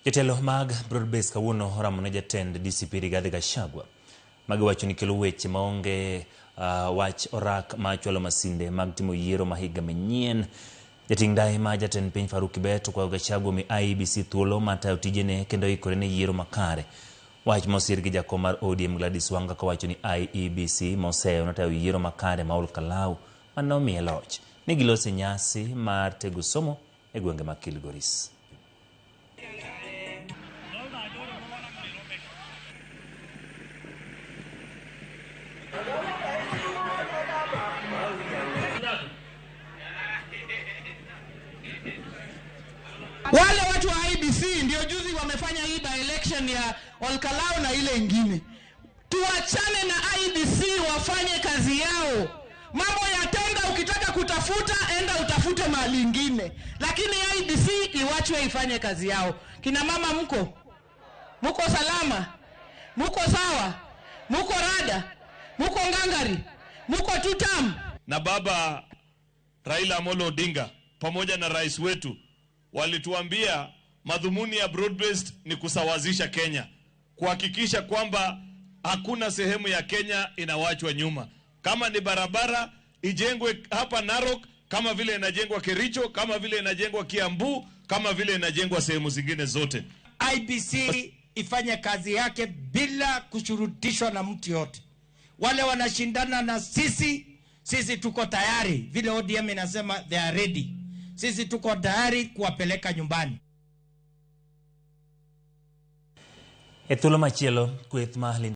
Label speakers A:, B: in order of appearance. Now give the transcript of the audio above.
A: Jotelo mag Broad-Based kawuono oramo ne jatend DCP Rigathi Gachagua magiwacho ni kelo weche maonge wach orak ma chwalo masinde mag timo yiero ma higa manyien. Jating' ndai ma jatend piny Farouk Kibet okwayo Gachagua omi IEBC thuolo mar tayo tijene kendo ikore ne yiero makare. Wach mosir gi jakom mar ODM Gladys Wanga kowacho ni IEBC moseyo notayo yiero makare ma Ol Kalou mane omiye loch. Ne gilose nyasi mar tego somo e gwenge mag Kilgoris.
B: Wale watu wa IEBC ndio juzi wamefanya hii by election ya Olkalou na ile ingine. Tuachane na IEBC wafanye kazi yao. Mambo ya tenda ukitaka kutafuta enda utafute mahali ingine, lakini IEBC iwachwe ifanye kazi yao. Kina mama mko? Muko salama? Muko sawa? Muko rada? Muko ngangari? Muko tutam?
C: Na baba Raila Amolo Odinga pamoja na rais wetu walituambia madhumuni ya broad-based ni kusawazisha Kenya, kuhakikisha kwamba hakuna sehemu ya Kenya inawachwa nyuma. Kama ni barabara ijengwe hapa Narok, kama vile inajengwa Kericho, kama vile inajengwa Kiambu, kama vile inajengwa sehemu zingine zote.
D: IEBC ifanye kazi yake bila kushurutishwa na mtu yote. Wale wanashindana na sisi, sisi tuko tayari. Vile ODM inasema they are ready. Sisi tuko tayari kuwapeleka nyumbani.
A: E thuolo machielo, kweth ma